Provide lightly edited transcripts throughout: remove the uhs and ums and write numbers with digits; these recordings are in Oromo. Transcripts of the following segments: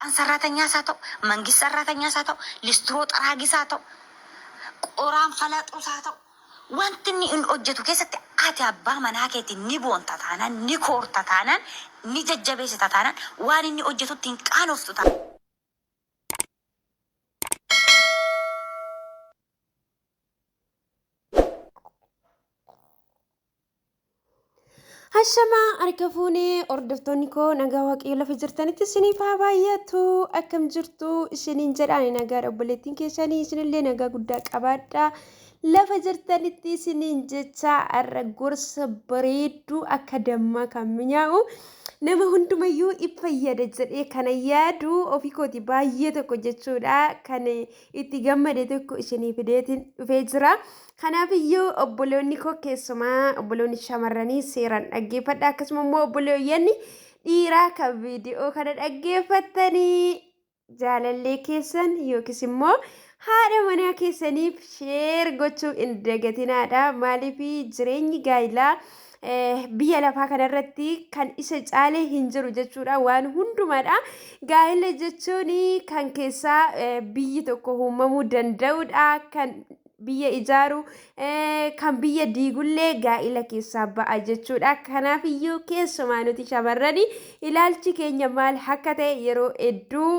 Kan sarraatanyaas haa ta'u, mangist sarraatanyaas haa ta'u, listiroo xaraagis haa ta'u, qoraan falaxuus haa ta'u, wanti inni hin hojjetu keessatti ati abbaa manaa keetiin ni boonta taanaan, ni koorta taanaan, ni jajjabeessita taanaan, waan inni hojjetutti hin qaanoftu taanaan. Hashamaa harka fuunee hordoftoonni koo nagaa waaqayyo lafa jirtanitti isiniif haa baay'atu. Akkam jirtu isiniin jedhaan nagaadha obboleettiin keessanii isinillee nagaa guddaa qabaadha. Lafa jirtanitti isiniin jecha har'a gorsa bareedduu akka dammaa kan mi'aawu nama hundumayyuu if fayyada jedhee kana yaadu ofii kooti baay'ee tokko jechuudha kan itti gammade tokko isinii fideetiin dhufee jira. Kanaafiyyuu obboloonni koo keessumaa obboloonni shamarranii seeraan dhaggeeffadha. Akkasuma immoo obboleeyyanni dhiiraa kan viidiyoo kana dhaggeeffattanii jaalallee keessan yookiis immoo haadha manaa keessaniif sheer gochuu hin dagatinaadha. Maaliif jireenyi gaa'ilaa biyya lafaa kanarratti kan isa caale hin jiru jechuudha. Waan hundumaadha. Gaa'ila jechuun kan keessaa biyyi tokko uumamuu danda'udha. Kan biyya ijaaru kan biyya diigullee gaa'ila keessaa ba'a jechuudha. Kanaafiyyuu keessumaa nuti shamarrani ilaalchi keenya maal akka ta'e yeroo hedduu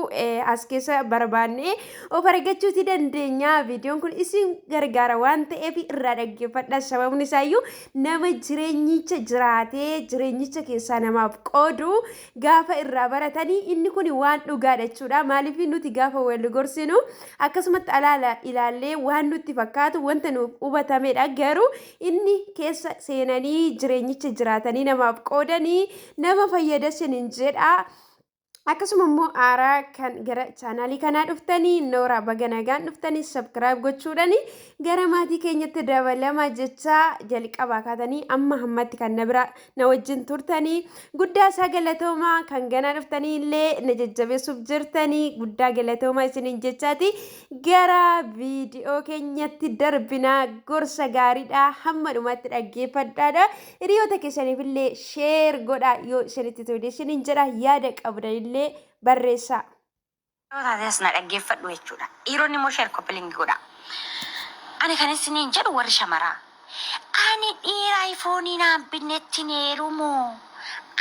as keessa barbaannee of argachuuti dandeenya. Viidiyoon kun isin gargaara waan ta'eef irraa dhaggeeffadha. Sababni isaayyuu nama jireenyicha jiraatee jireenyicha keessaa namaaf qoodu gaafa irraa baratanii inni kun waan dhugaadha jechuudha. Maaliif nuti gaafa wal gorsinu akkasumatti alaala ilaallee waan nutti fakkaatu wanta nuuf hubatamedha. Garuu inni keessa seenanii jireenyicha jiraatanii namaaf qoodanii nama fayyada isiniin jedha. Akkasuma immoo haaraa kan gara chaanaalii kanaa dhuftanii nooraa baga nagaan dhuftanii sabkiraayib gochuudhaan gara maatii keenyatti dabalamaa jecha jalqabaa kaatanii amma ammatti kan na bira na wajjin turtanii guddaa isaa galatoomaa kan ganaa dhuftanii illee na jajjabeessuuf jirtanii guddaa galatoomaa isiniin jechaati gara viidiyoo keenyatti darbinaa gorsa gaariidha hamma dhumaatti dhaggeeffadhaadha. Hiriyoota keessaniif illee sheer godhaa yoo isinitti tole isiniin jedha yaada qabdan illee barreessaa. Yoo taates na dhaggeeffadhu jechuudha. Dhiironni immoo share copy link godhaa. Ani kan isiniin jedhu warri shamaraa. Ani dhiira iPhone naan binnetti hin heerumu.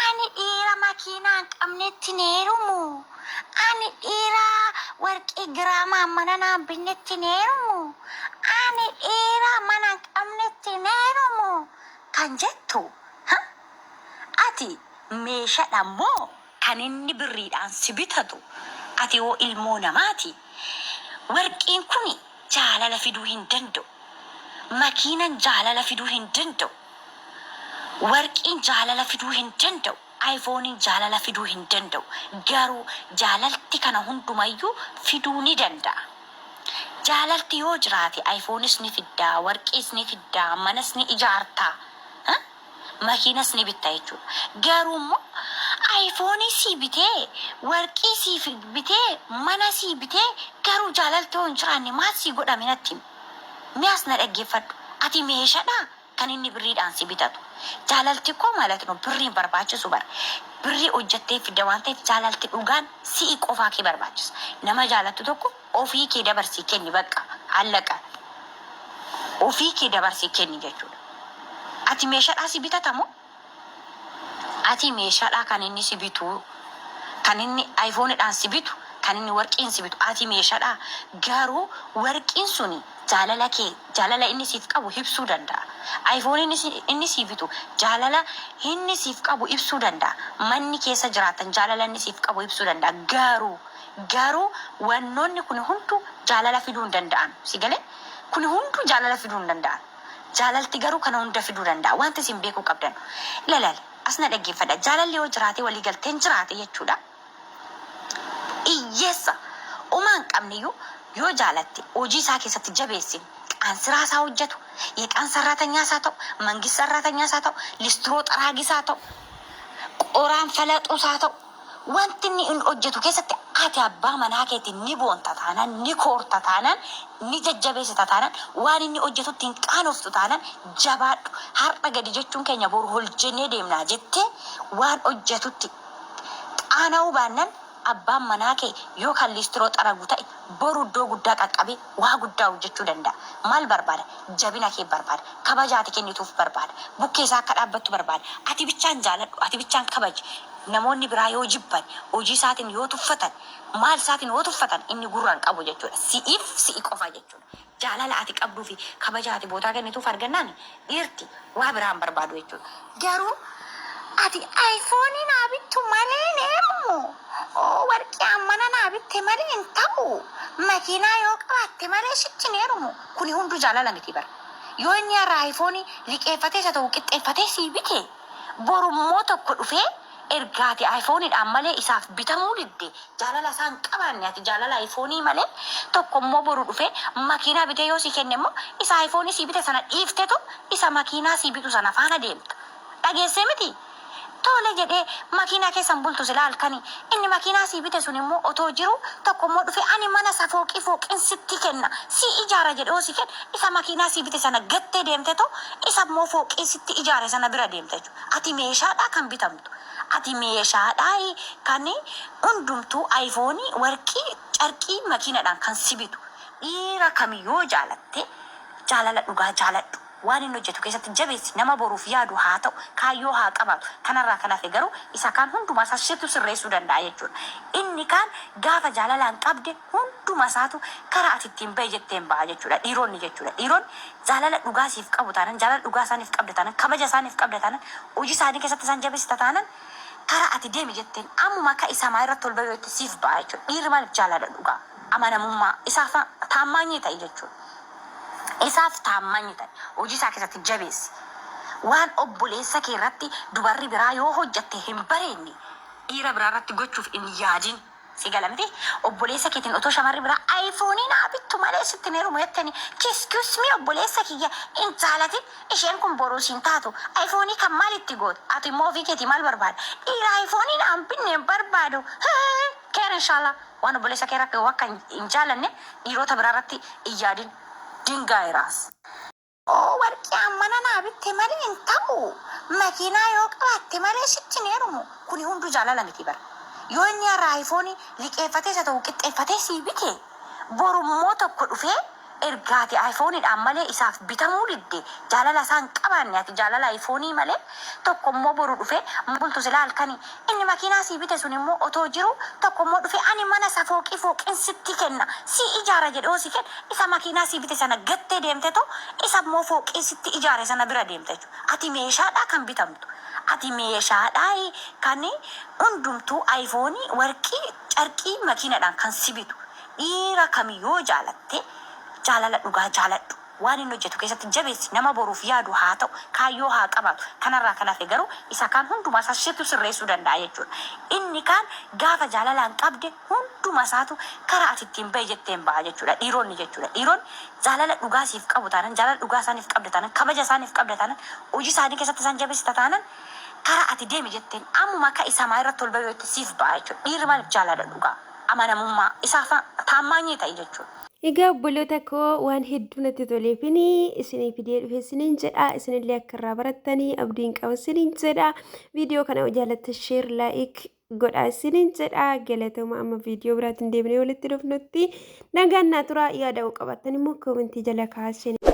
Ani dhiira makiinaa hin qabnetti hin heerumu. Ani dhiira warqii giraamaan mana naan binnetti hin heerumu. Ani dhiira mana hin qabnetti hin heerumu. Kan jettu ha? Ati meeshadha moo kan inni birriidhaan si bitatu ati hoo ilmoo namaati warqiin kuni jaalala fiduu hin danda'u makiinan jaalala fiduu hin danda'u warqiin jaalala fiduu hin danda'u iPhone'n jaalala fiduu hin danda'u garuu jaalalti kana hundumayyuu fiduu ni danda'a. Jaalalti yoo jiraate iPhones ni fidda, warqiis ni fidda, manas ni ijaarta, makiinas ni bitta jechuudha. Garuu immoo iPhone sii bitee, warqii siif bitee, mana sii bitee garuu jaalalti yoo hin jiraanne maal sii godha mee natti himi. Mee as na dhaggeeffadhu. Ati meeshadhaa? Kan inni birriidhaan si bitatu. Jaalalti koo ማለት ነው birrii hin barbaachisu bar. Birrii hojjattee fidda waan ta'eef jaalalti dhugaan si'i qofaa kee barbaachisa. Nama jaalattu tokko ofii kee dabarsii kenni bakka allaqa. Ofii kee dabarsii kenni jechuudha. Ati meeshadhaa si bitata moo? Ati meeshadhaa kan inni si bitu, kan inni iPhone dhaan si bitu, kan inni warqiin si bitu ati meeshadhaa. Garuu warqiin suni jaalala kee, jaalala inni siif qabu ibsuu danda'a. iPhone inni sii bitu jaalala inni siif qabu ibsuu danda'a. Manni keessa jiraattan jaalala inni siif qabu ibsuu danda'a. Garuu garuu wannoonni kuni hunduu jaalala fiduu hin danda'an. Si galee? Kuni hunduu jaalala fiduu hin danda'an. Jaalalti garuu kana hunda fiduu danda'a. Wanti isin beekuu qabdan. Ilaalaali. As na dhaggeeffadha. Jaalalli yoo jiraate walii galteen jiraate jechuudha. Hiyyeessa homaa hin qabneyyuu yoo jaalatte hojii isaa keessatti jabeessi. Qaansiraa isaa hojjetu, yeqaan sarraatanyaas haa ta'u, mangist sarraatanyaas haa ta'u, listiroo xaraagis haa ta'u, qoraan falaxuus haa ta'u, Wanti inni in hojjetu keessatti ati abbaa manaa keetiin ni boonta taanaan, ni koorta taanaan, ni jajjabeessita taanaan, waan inni hojjetutti hin qaanoftu taanaan jabaadhu. Har'a gadi jechuun keenya boru hol jennee deemnaa jettee waan hojjetutti qaana'uu baannan Abbaan manaa kee yoo kan liistiroo xaragu ta'e, boru iddoo guddaa qaqqabee waa guddaa hojjechuu danda'a. Maal barbaada? Jabina kee barbaada. Kabaja ati kennituuf barbaada. Bukkee isaa akka dhaabbattu barbaada. Ati bichaan jaaladhu, ati bichaan kabaji. Namoonni biraa yoo jibban, hojii isaatiin yoo tuffatan, maal isaatiin yoo tuffatan, inni gurra hin qabu jechuudha. Si'iif si'i qofa jechuudha. Jaalala ati qabduu fi kabaja ati bootaa kennituuf argannaan dhiirti waa biraa hin barbaadu jechuudha. Garuu ati iPhone naa bittu malee hin heerumu. Oo, warqii ammana naa bitte malee hin ta'u. Makiinaa yoo qabaatte malee sitti hin heerumu. Kuni hunduu jaalala miti bara. Yoo inni har'a iPhone liqeeffatee isa ta'u qixxeeffatee sii bite, borummoo tokko dhufee erga ati iPhone'dhaan malee isaaf bitamuu didde, jaalala isaa hin qabaanne ati jaalala iPhone malee, tokko immoo boru dhufee makiinaa bitee yoo sii kenne immoo, isa iPhone sii bite sana dhiiftetu isa makiinaa sii bitu sana faana deemta. Dhageessee miti? Tole jedhee makiinaa keessan bultu silaa halkanii. Inni makiinaa sii bite sun immoo otoo jiru, tokko immoo dhufee ani mana isa fooqii fooqiin sitti kenna, sii ijaara jedhee yoo sii kenne, isa makiinaa sii bite sana gattee deemtetu isa immoo fooqii sitti ijaare sana bira deemta jechuudha. Ati meeshaadhaa kan bitamtu. Ati meeshaadhaa kan hundumtuu iPhone, warqii, carqii, makiinadhaan kan si bitu. Dhiira kami yoo jaalatte, jaalala dhugaa jaaladhu. Waan inni hojjetu keessatti jabeessi. Nama boruuf yaadu haa ta'u, kaayyoo haa qabaatu. Kanarraa kan hafe garuu isa kaan hundumaa isaa situ sirreessuu danda'a jechuudha. Inni kaan gaafa jaalalaan qabde hunduma isaatu karaa ati ittiin bahi jetteen baha jechuudha. Dhiironni jechuudha. Dhiironni jaalala dhugaa siif qabu taanan, jaalala dhugaa isaaniif qabda taanan, kabaja isaaniif qabda taanan, hojii isaanii keessatti isaan jabeessita taanan, karaa ati deemi jetteen ammuma akka isa maa irratti ol bahu jettee siif ba'a jechuudha. Dhiirri maaliif? Jaalala dhugaa, amanamummaa isaaf taammaanyii ta'e jechuudha. Isaaf taammaanyii ta'e, hojii isaa keessatti jabeessi. Waan obboleessa kee irratti dubarri biraa yoo hojjatte hin bareedne, dhiira biraa irratti gochuuf hin yaadin. Si gala miti? Obboleessa keetiin otoo shamarri biraa iPhone naa bittu malee sitti hin heerumu jettani, excuse me, obboleessa kiyya hin jaalatin, isheen kun boruu siin taatu. iPhone kan maal itti gootu? Ati immoo ofii keetii maal barbaada? Dhiira iPhone naan binne hin barbaadu. Keer inshallah, waan obboleessa kee irratti akka hin jaalanne dhiirota biraa irratti hin yaadin. Dingaayiraas. Oo, warqii ammana naa bitte malee hin ta'u. Makiinaa yoo qabaatte malee sitti hin heerumu. Kuni hunduu jaalala miti bara. Yoo inni har'a iPhone liqeeffatee isa ta'u qixxeeffatee sii bite, borummoo tokko dhufee erga ati iPhone'dhaan malee isaaf bitamuu didde, jaalala isaa hin qabaanne ati jaalala iPhone malee, tokko immoo boru dhufee bultu silaa halkanii. Inni makiinaa sii bite sun immoo otoo jiru, tokko immoo dhufee ani mana isa fooqii fooqiin sitti kenna, sii ijaara jedhee yoo sii kenne, isa makiinaa sii bite sana gattee deemtetu isa immoo fooqii sitti ijaare sana bira deemta jechuudha. Ati meeshaadhaa kan bitamtu. Ati meeshaadhaa kan hundumtuu iPhone, warqii, carqii, makiinadhaan kan si bitu. Dhiira kami yoo jaalatte, jaalala dhugaa jaaladhu. Waan inni hojjetu keessatti jabeessi. Nama boruuf yaadu haa ta'u, kaayyoo haa qabaatu. Kanarraa kan hafe garuu isa kaan hundumaa isaa situ sirreessuu danda'a jechuudha. Inni kaan gaafa jaalalaan qabde hunduma isaatu karaa ati ittiin bahi jetteen baha jechuudha. Dhiironni jechuudha. Dhiironni jaalala dhugaa siif qabu taanan, jaalala dhugaa isaaniif qabda taanan, kabaja isaaniif qabda taanan, hojii isaanii keessatti isaan jabeessita taanan, karaa ati deemi jetteen ammuma akka isa maa irratti ol bahu jettee siif ba'a jechuudha. Dhiirri maaliif? Jaalala dhugaa, amanamummaa isaaf taammaanyii ta'e jechuudha. Egaa obboloota koo, waan hedduu natti toleefini isinii fidee dhufe isiniin jedha. Isinillee akka irraa barattanii abdiin qaba isiniin jedha. Viidiyoo kana jaalatta share, like godha isiniin jedha. Galatooma, amma viidiyoo biraatiin deebinee walitti dhufnutti nagaan naa tura. Yaada qabaattan immoo koomentii jala kaa'aa.